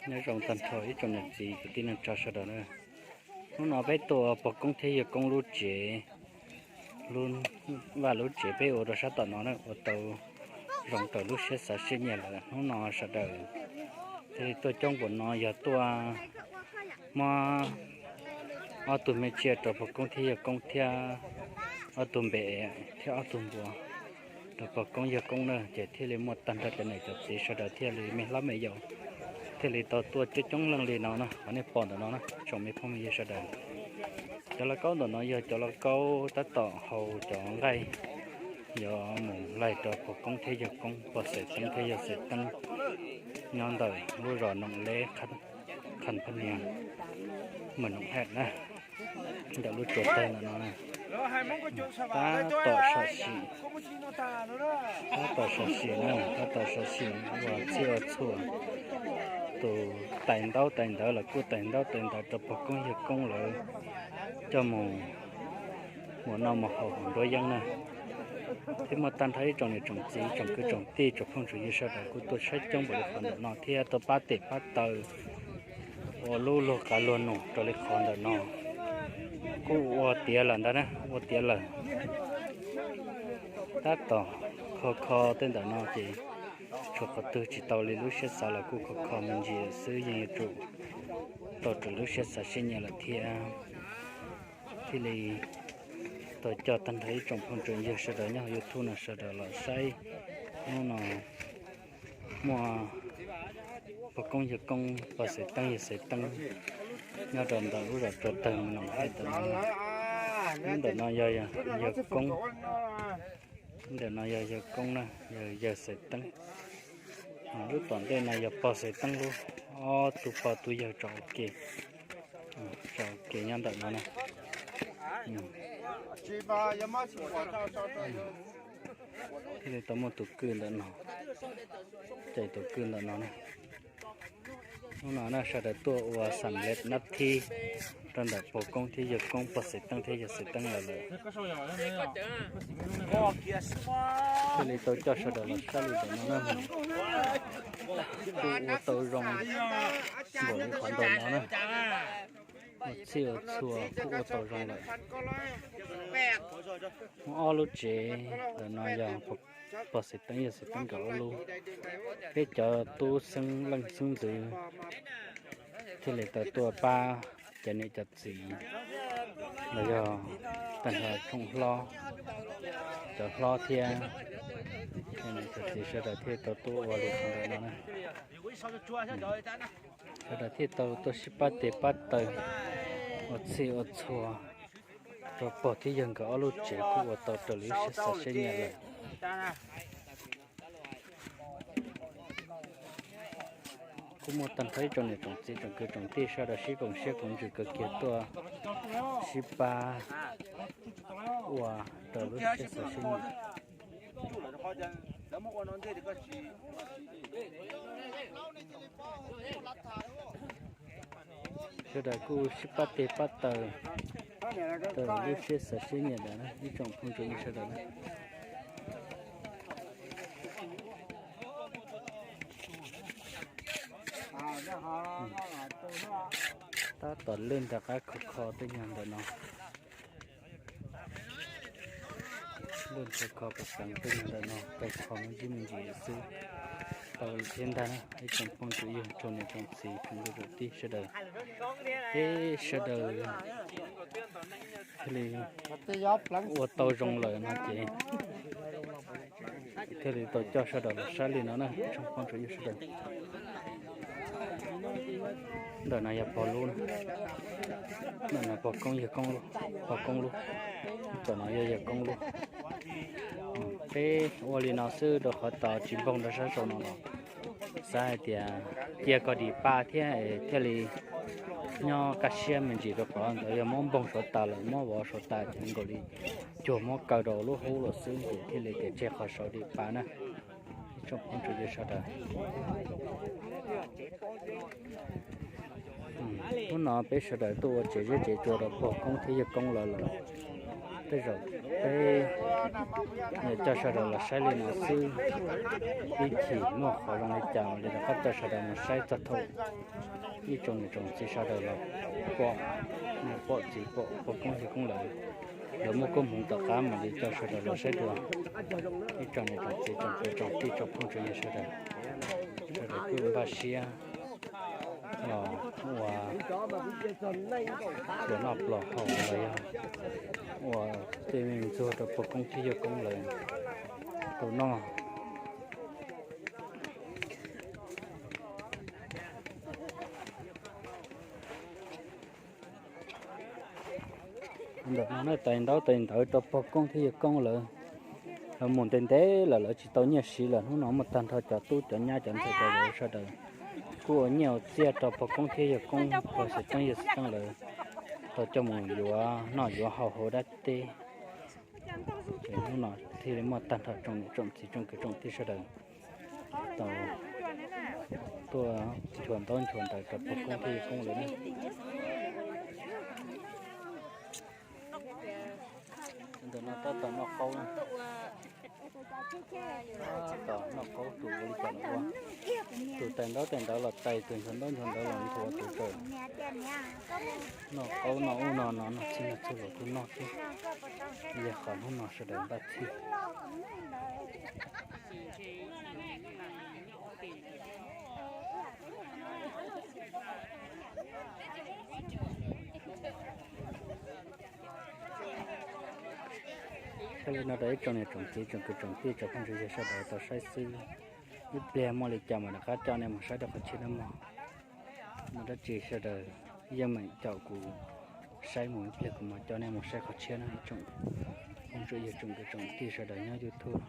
Nyob zoo tag nrho ib tsoom niam txiv kwv tij neej tsa sawv daws na. Hnub no peb tuaj ua pog koob thiab yawg koob lub tsev, lub, vaj lub tsev peb ua rau sab tom no na, ua tau zoo raws lub siab xav siab nyiam lawm. Hnub no sawv daws thiaj li tuaj coob npaum no yog tuaj muab ob tug me tsiaj rau pog koob thiab yawg koob thiab ob tug npe thiab ob tug npua rau pog koob yawg koob na, ces thiaj li muaj tag nrho cov niam cov txiv sawv daws thiaj li me hlob me yau thiaj li tau tuaj coob coob leej li no na. Qhov nej pom ntawm no na tsoom me phooj me ywg sawv daws, cov lauj kaub ntawm no yog cov lauj kaub tab tom hau cov nqaij yuav mus laij rau pog koob thiab yawg koob, pog xeem teeb thiab yawg xeem teeb nyob ntawm lub zos Noom Leb, Kham Phaj Nias, Mws Noom Hej na, ntawm lub tsuas tawg ntawm no na. Tab tom sam sim, tab tom sam sim na, tab tom sam sim ua txhij ua txhua, tus tais ntaub tais ntawv los kuj tais ntaub tais ntawv rau pog koob yawg koob lawv coj mus mus noj mus haus hauv nruab yeeb na. Thiab muaj tag nrho ib tsoom niam tsoom txiv tsoom kwv tsoom tij tsoom phooj tsoom ywg sawv daws kuj tuaj saib coob npaum li qhov ntawm no thiab tuaj pab tes pab taw ua lub luag qav luag num rau li qhov ntawm no kuj ua tiav lawm ntag na, ua tiav lawm. Tab tom kho kho tej ntawm no ces tshuav qhov twg tsis tau li lub siab xav los kuj kho kho me ntsis xwb, yeej yuav tsum tau raws lub siab xav siab nyiam lawm thiab. Thiaj li tau coj tag nrho ib tsoom phooj tsoom ywg sawv daws nyob hauv YouTube no sawv daws los saib. Hnub no muaj pog koob yawg koob, pog xeem teeb yawg xeem teeb nyob rau ntawm lub zos tsuas tawg Mws Noom Hej ntawm no. Lub ntawm no yog yawg koob, lub ntawm no yog yawg koob na, yog yawg xeem teeb. Lub tom ntej no yog pog xeem teeb lub, ob tug pog tub yawg tso ua ke, tso ua ke nyob ntawm no na. Thiaj li tau muaj tus kwj ntawm no, cais tus kwj ntawm no na. Hnub no na sawv daws tuaj ua xam lev nab thib rau ntawm pog koob thiab yawg koob, pog xeem teeb thiab yawg xeem teeb lawm lawm. Thiaj li tau coj sawv daws los saib li ntawm no na. Kuj ua tau zoo npaum li qhov ntawm no na. Ua txhij ua txhua kuj ua tau zoo lawm. Muaj ob lub tsev, ntawm no yog pog xeem teeb yawg xeem teeb nkawd ob lub. Peb cov tub xeeb leej xeeb ntxwv thiaj li tau tuaj pab cov niam cov txiv los yog tag nrho tshooj hlob, cov hlob thiab cov niam cov txiv sawv daws thiaj tau tuaj ua li qhov ntawm no na. Sawv daws thiaj tau tuaj sib pab tes pab taw ua txhij ua txhua rau pog thiab yawg nkawd ob lub tsev kuj ua tau raws li lub siab xav siab nyiam lawm. Kuj muaj tag nrho ib tsoom niam tsoom txiv tsoom kwv tsoom tij sawv daws sib koom siab koom ntsws kawg kiag tuaj sib pab ua raws lub siab xav siab nyiam. Sawv daws kuj sib pab tes pab taw raws lub siab xav siab nyiam ntawm na ib tsoom phooj tsoom ywg sawv daws na. Tab tom lwj nram qab kho kho tej nyuag ntawm no. Lwj kho kho pes xeem tej nyuag ntawm no, tau kho me ntsis me ntsis xwb tau thiab ntag na ib tsoom phooj tsoom ywg tsoom niam tsoom txiv tsoom kwv tsoom tij sawv daws. Peb sawv daws thiaj li ua tau zoo lawm no ces thiaj li tau coj sawv daws los saib li no na ib tsoom phooj tsoom ywg sawv daws. Ntawm no yog pog lub na, ntawm no pog koob yawg koob lub, pog koob lub, ntawm no yog yawg koob lub. Peb ua li no xwb rau qhov tau tsis npoog rau sab saum no los xav hais tias cia kom dim pa thiab thiaj li nyob kaj siab me ntsis rau qhov ntawd yog muab npoog suav tas lawm muab vov suav tas ces nkaus li cuag muab kaw rau lub hub lawm xwb ces thiaj li tias tseg qhov saud dim pa na. Ib tsoom phooj tsoom ywg sawv daws, hnub no peb sawv daws tuaj ua tsev zeb tsev tsua rau pog koob thiab yawg koob lawv lawm. Tej zaum Peb coj sawv daws los saib li no xwb, ib chim muaj qhov zoo li cas li rov qab coj sawv daws mus saib txog thaum ib tsoom niam tsoom txiv sawv daws los pom niam pom txiv pom pog koob yawg koob lawv, lawv muaj koob hmoov tom qab mam li coj sawv daws los saib dua. Ib tsoom niam tsoom txiv tsoom kwv tsoom tij tsoom phooj tsoom ywg sawv daws, sawv daws kuj npaj siab los ua pluas noj pluas haus los yog ua tej me ntxuag rau pog koob thiab yawg koob lawv tau noj. Ntawm no na tais ntaub tais ntawv rau pog koob thiab yawg koob lawv, lawv mus ntev ntev lawm lawv tsis tau nyiaj siv lawm, hnub no muaj tag nrho cov tub cov nyab cov ntxhais cov vauv sawv daws kuj ua nyiaj ua txiaj rau pog koob thiab yawg koob, pog xeem ceeb yawg xeem ceeb lawv tau coj mus yuav noj yuav haus hauv dab teb. Ces hnub no thiaj li muaj tag nrho tsoom niam tsoom txiv tsoom kwv tsoom tij sawv daws tau tuaj nchuav ntaub nchuav ntawv rau pog koob thiab yawg koob lawv na. Ntawm no tab tom noj qaub na. Tab tom noj qaub tus ua li cas los ua. Tus tais ntaub tais ntawv los tais, tus nchuav ntaub nchuav ntawv los nthuav tus tawm. Noj qaub noj ub no no noj txhij noj txhua los kuj noj thiab. Yog qhov hnub no sawv daws npaj txhij. Tshaj li no rau ib tsoom niam tsoom txiv tsoom kwv tsoom tij tsoom phooj tsoom ywg sawv daws tau saib xwb. Ib pliag muaj li cas mas rov qab coj nej mus saib rau qhov tshiab na mog. Muaj dab tsi sawv daws yeej meem caum kuv saib mus, ib pliag kuv mam coj nej mus saib qhov tshiab na ib tsoom phooj tsoom ywg tsoom kwv tsoom tij sawv daws nyob YouTube.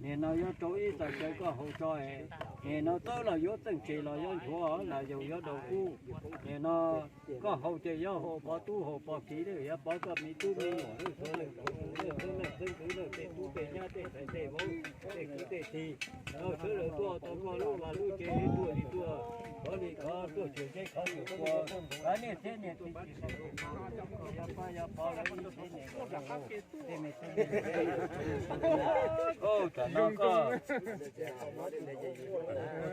Nim no yuav rau ib tag kawg koj haus tso, nim no tawb los yuav txeej tsev los yuav nchuav los yog yuav daus kub. Nim no koj haus ces yuav haus pov tub haus pov kiv, yuav pov koj me tub me nyuam, sawv daws, sawv daws, tej tub tej nyab tej ntxhais tej vauv tej kwv tej tij, sawv daws tuaj tau koj lub vaj lub tsev tuaj li tuaj, khov li khov tuaj xyuas seb khov xyuas kua, kav niaj txhiab niaj txiv, yog pab yog pov lawv ib txhiab niaj, tej me tub me nyuam. Tam no koj,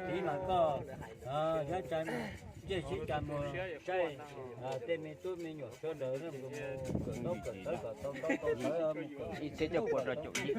tiv mas koj, nyob tsa ntsej sib tsa mus saib tej me tub me nyuam sawv daws mus kawm ntaub kawm ntawv kom tau ntaub tau ntawv mus kawm ib txhiab cuaj pua rau caum ib.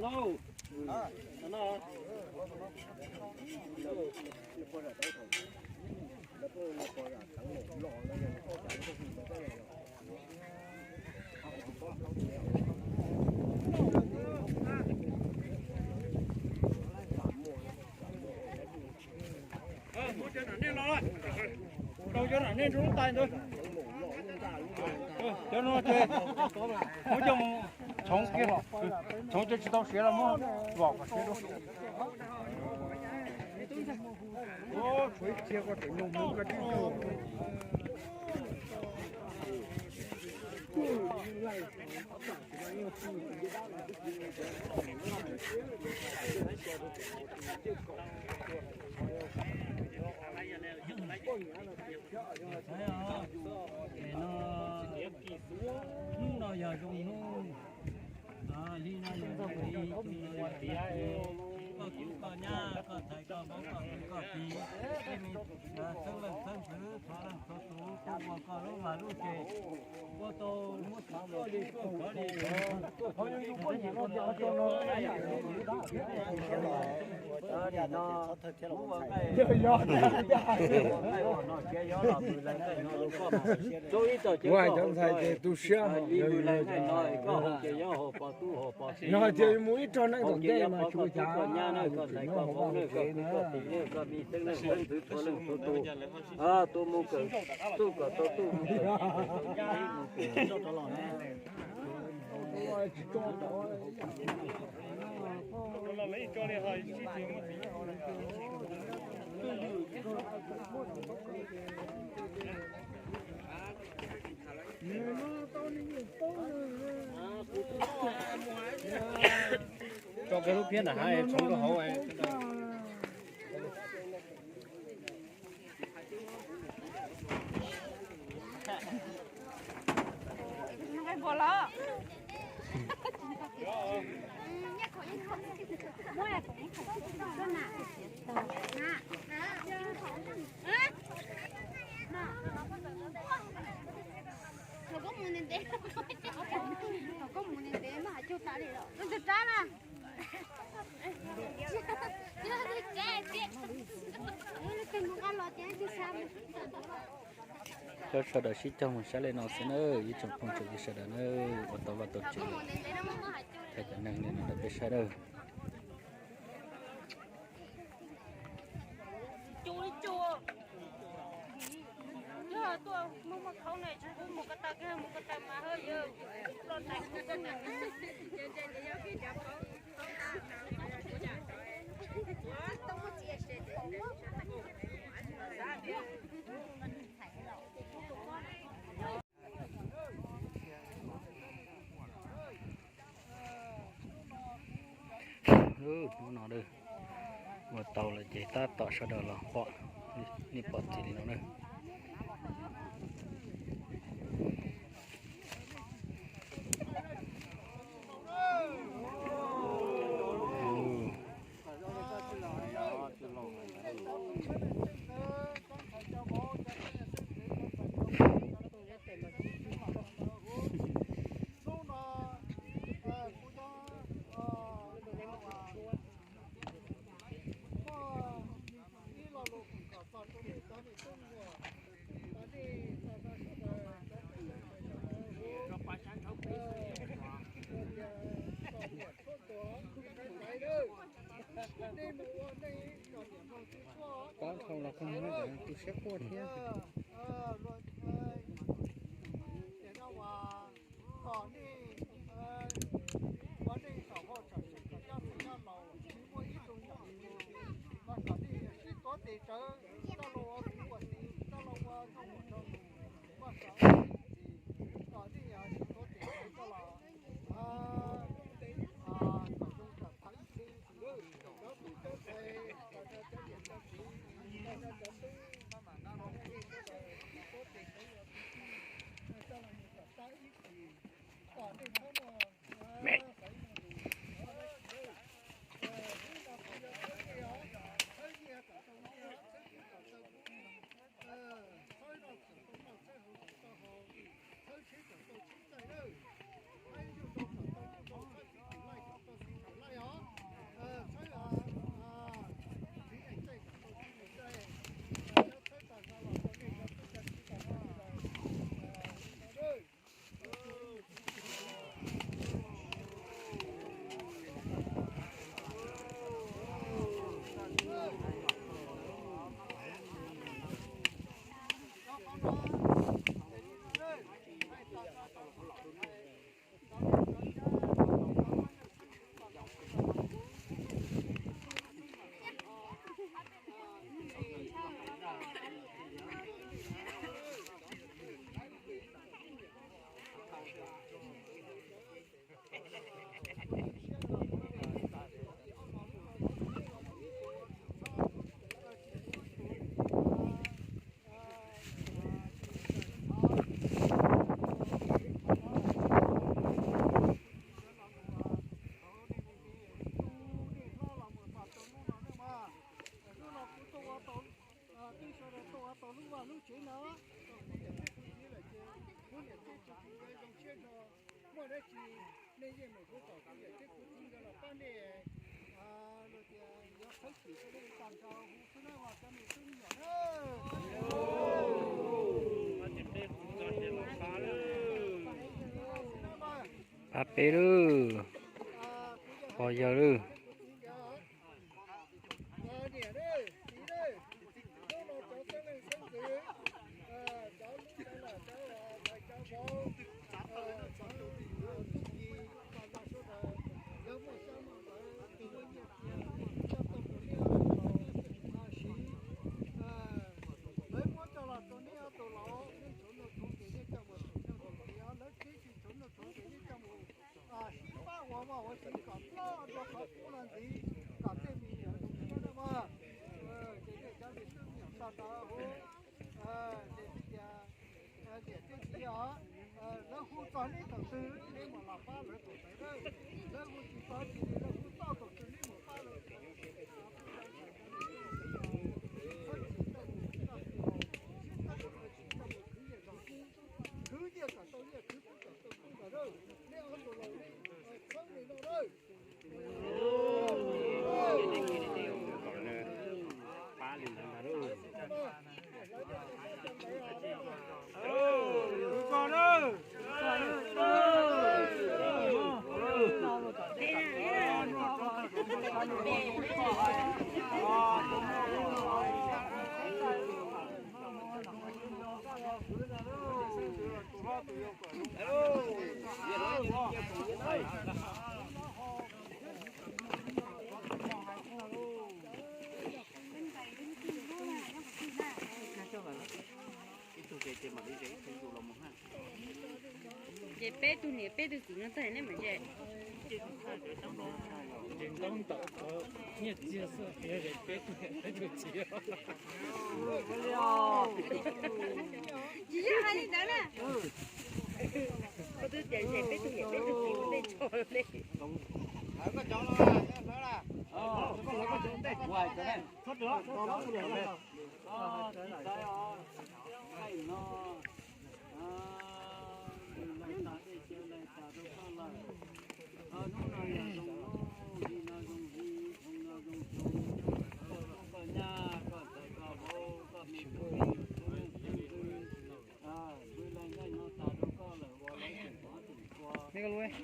Muab cov nam nej los, rau cov nam nej rau lub tais ntawd. Cov no ces muab coj mus txhoov kiag los, txhoov cov tsis tau siav los muab vom kom siav dua. Hnub no yog zoo hnub, li no yog zoo li, koj tub koj nyab, koj ntxhais koj hmoob, koj kwv koj tij, tej me xeeb leej xeeb ntxwv, txhua leej txhua tus tuaj ua koj lub vaj lub tsev, ua tau muab txhua li tuaj khov li, tuaj khov li tuaj ua no. Ua cov ntxhais ces tu siab, li mus lawv nqaij no koj haus ces yuav haus pos tub haus pos, yog hais tias yuav mus ib rog neeb tom ntej mas tsuas cas koj ntxhais koj hmoob koj kwv koj tij koj me xeeb leej xeeb ntxwv txhua leej txhua tus tuaj mus kawm, tuaj kom tau tuaj mus kawm, mus kawm. Tso kiag lub phiab nram hav txhoov rau hauv. Thaum koj mus ntev ntev, thaum koj mus ntev ntev mas hais cuag tas li los, koj tus rab na. Cov sawv daws sib cog mus saib li no xwb na, ib tsoom phooj tsoom ywg sawv daws na, ua tau vaj tau tsev, thaij cov neeg li no rau peb saib na. Hnub no ua tau lawm ces tab tom sawv daws los pom, nej pom txiv li no na. Pab dhau los koj muab tu siab quaj thiab. Kom nej ua nej zaum hauj tshawm kom coj txwv coj laus tsis muaj ib tug nyuam ntxhi, mas kom nej sib tuav tes tsawv coj los ua kwv ua tij, coj los ua nkauj muam nraug nus, mas kom nej sib tuav tes tsawv coj los kom zoo kom thawv ib txhis lawm, cov tub cov ntxhais, cov niam cov txiv, cov tub, sib tuav tes tsawv ua kwv tij, coj los mus kom thawv ib txhis, kom nej txhob muaj xaiv muaj lus, txhob dab tsi lawm. Hnub no kuj yog thawb nyiaj os, thawb nyiaj kom tau nyiaj, thawb kub kom tau kub, thawb noj kom tau noj, thawb haus kom tau haus, thawb tsheb kom tau tsheb txaij lawm. Thawb nyuj rau kom tau nyuj rau, thawb xim txim laij kom tau xim txim laij os. Twb sawv daws tuaj ua tau lub vaj lub tsev no, tau kuv niam thiab kuv txiv lawm ces kuv niam thiab kuv txiv nkawd zoo siab nrog. Muaj dab tsi nej yeej meem xwb kom kuv niam thiab kuv txiv nkawd los pab nej, los tias yuav txhawb txim rau nej tag nrho huv xwb na, cov me tub me nyuam na. Pab peb lawm, pog yawg lawm. Niam, txiv, hnub no cov xeeb leej xeeb ntxwv, cov lub cov nam, cov ntxhais cov vauv, cov tub ki, pab laj sawv daws, yog muaj xyab muaj ntawv, muaj nyiaj txiag, coj tuaj rau nej ob tug laus siv, lawv muab coj los rau nej ob tug laus, nej tshuav nuj tshuav nqis nej coj mus, lawv tsis tshuav nuj tshuav nqis nej coj mus sib pab ua vaj ua tsev kom ploj rau qhov qub los ntxiv, kom tej me nyuam zoo siab na mog. Ces nej cov me tub me nyuam sawv daws hu, ces tias niam thiab txiv os, lawv hu txog neb thaum twg neb mam los pab lawv thaum ntawd. Lawv hu tsis txog ces lawv hu txog thaum twg neb mam pab lawv. Txhob tsis tau mus tsis tau mus, sib txawb tsis tau mus khwv nyiaj khwv kub, khwv nyiaj kom tau nyiaj, khwv kub kom tau kub ntag. Nej ob tug laus nej txhawb li no na. Ces peb tug niam peb tug txiv no tag neb mam ze. Ces ntaub ntawm nyiaj txiag xwb, peb tug niam peb tug txiv. Tsis yog hais li ntawd na. Koj twb tias ze peb tug niam peb tug txiv ua ntej tso ne. Tsis txawj os, thaij no, leej tag dej cia leej tag rau koj lawm. Hnub no yog zoo hnub, hli no zoo hli, xyoo no zoo xyoo. Koj nyab, koj ntxhais, koj vauv, koj me tub me nyuam, tus leej tus ntxhw, pw leej neej no tag rau koj lawm uas lawv tseem thov tseem tua,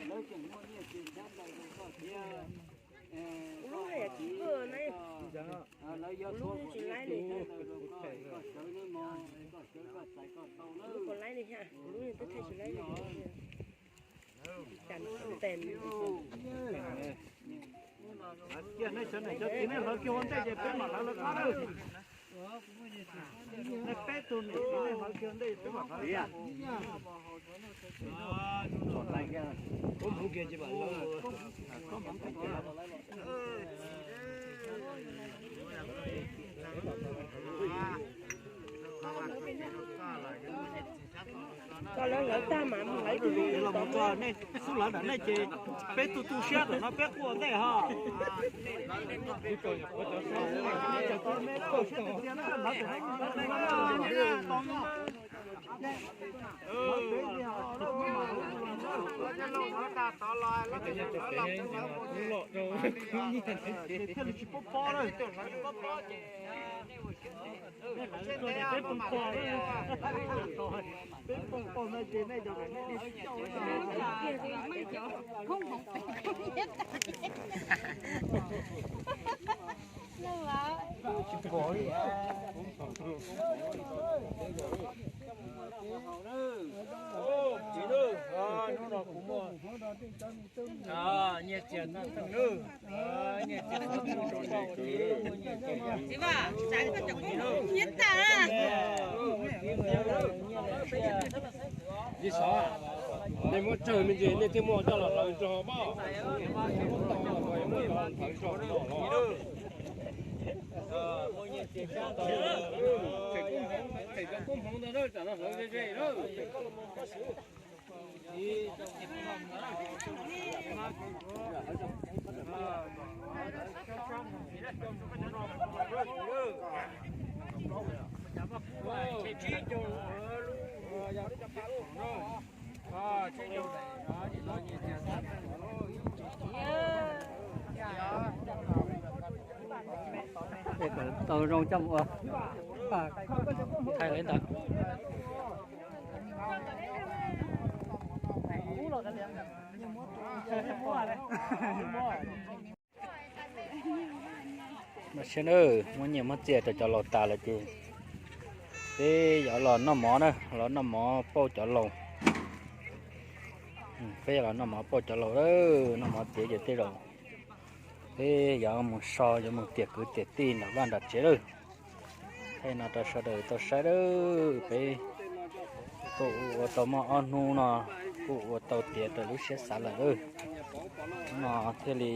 lawv tseem muaj nyiaj txiag nrhiav ntais rau koj thiab. Lub no yog tsis kawg na. Lub tsis laib li. Koj sawv neb mog, koj sawv koj txais koj tau lawm. Lub puas laib li ha, lub twb thaij tsis laib li. Cas tes. Cia nej sawv daws cov txiv nej hlawv kiag ua ntej ces peb mam hlawv lawv qab na. Nej peb tug niam txiv nej hlawv kiag ua ntej peb mam hlawv lawv qab. Tau lawv hlawv tag mas mus hlawv tug. Los mus tso nej xub hlawv ntawm nej ces peb tu tu siab ntawm no peb quaj ntej ho. Thiaj li tsis pob pob na. Peb pob pob na ces nej cov tsis pom li. Nej muab tsawg me ntsis nej thiaj muaj coj los hlawv tso mas. Hlawv tso los. Them cov koob hmoov ntawd tsam no hlawv ze ze na. Tau zoo coj mus ua thaij li ntawd. Mas siab na, muab nyiaj muab txiaj rau cov laus tas lawm ces peb yuav los noj mov na, los noj mov pauj cov laus. Peb yuav los noj mov pauj cov laus, noj mov tiav ces tej zaum peb yuav mus so, yuav mus tiam kwv tiam tij nram vaj nram tsev lawm. Thaij no rau sawv daws tau saib lawm, peb kuj ua tau muaj ob hnub no kuj ua tau tiav raws lub siab xav lawm lawm. Hnub no thiaj li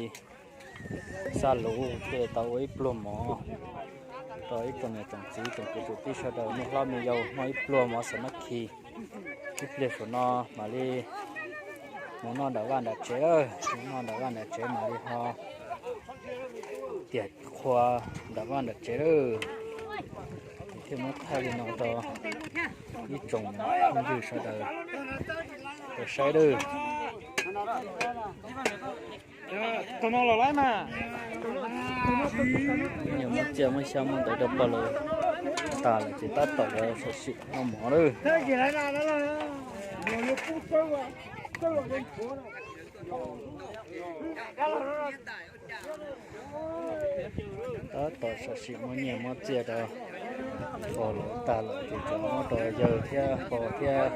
xa lus thiaj li tau ua ib pluag mov rau ib tsoom niam tsoom txiv tsoom kwv tsoom tij sawv daws, me hlob me yau noj ib pluag mov xav mab khi. Ib pliag saum no mam li mus noj nram vaj nram tsev lawm, mus noj nram vaj nram tsev mam li ho tiam qhua nram vaj nram tsev lawm. Thiaj muab thaij li no rau ib tsoom phooj ywg sawv daws tau saib lawm. Tus no los lawm mas. Muab txiaj muab xyab muab ntawv rau pog laus tas lawm ces tab tom yuav sam sim noj mov lawm. Tab tom sam sim muab nyiaj muab txiaj rau pog laus tag lawm ces tseem muab rau yawg thiab pog thiab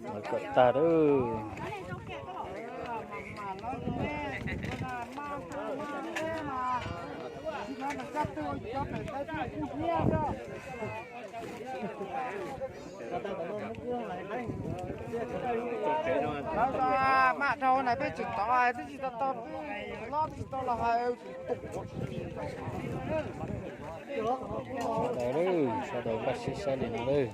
lawv kom tag lawm. Maj dhau na peb tsis tau, twb tsis tau tau, lob tsis tau los hais. Sawv daws, sawv daws npaj siab saib li no lawm.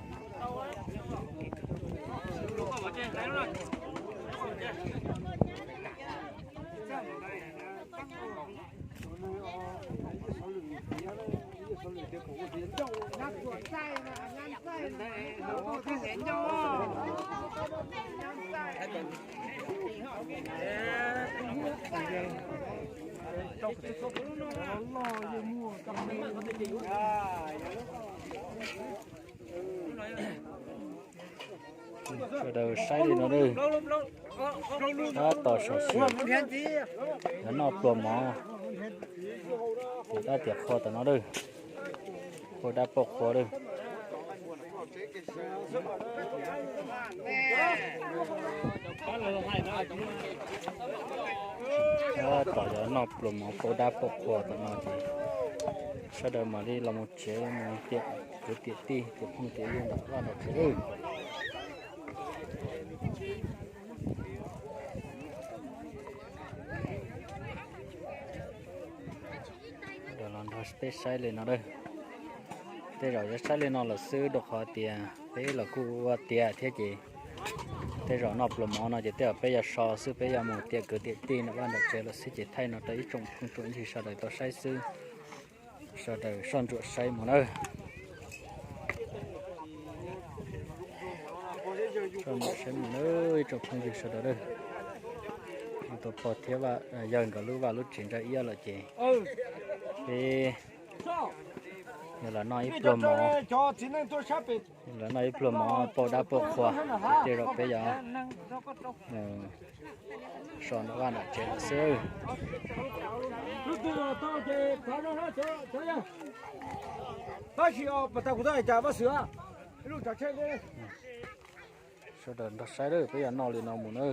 Sawv daws saib li no lawm. Tab tom sam sim yuav noj pluas mov, ces tab tiam qhua tom no lawm. Pauj dab pauj qhua lawm. Tab tom yuav noj pluas mov pauj dab pauj qhua tom no ces sawv daws mam li los mus tsev mus tiam kwv tiam tij tiam phooj tiam ywg nram vaj nram tsev lawm. Los nrog peb saib li no lawm. Tej zaum yuav saib li no lawm xwb rau qhov tias peb los kuj ua tiav thiab ces tej zaum noj pluas mov no ces tej zaum peb yuav so xwb, peb yuav mus tiam kwv tiam tij nram vaj nram tsev lawm xwb ces thaij no rau ib tsoom phooj tsoom ywg sawv daws tau saib xwb. Sawv daws soj ntsuam saib mus nawb. Soj ntsuam saib mus nawb ib tsoom phooj ywg sawv daws. Tus pog thiab yawg nkawd lub vaj lub tsev ntsa iab lawm ces peb yuav los noj ib pluag mov, los noj ib pluag mov pauj dab pauj qhua, ces tej zaum peb yuav so nram vaj nram tsev lawm xwb. Tab sis pas tas kuv tau hais cas Vaj Xwm, Sawv daws nrog saib lawm, peb yuav noj li no mus na.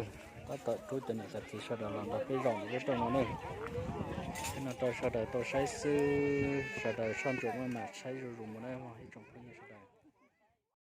Tab tom rub cov niam cov txiv sawv daws los nrog peb zaum ntawm lub rooj no na. Peb no rau sawv daws tau saib xwb, sawv daws soj ntsuam maj mam saib zuj zus mus na mog ib tsoom phooj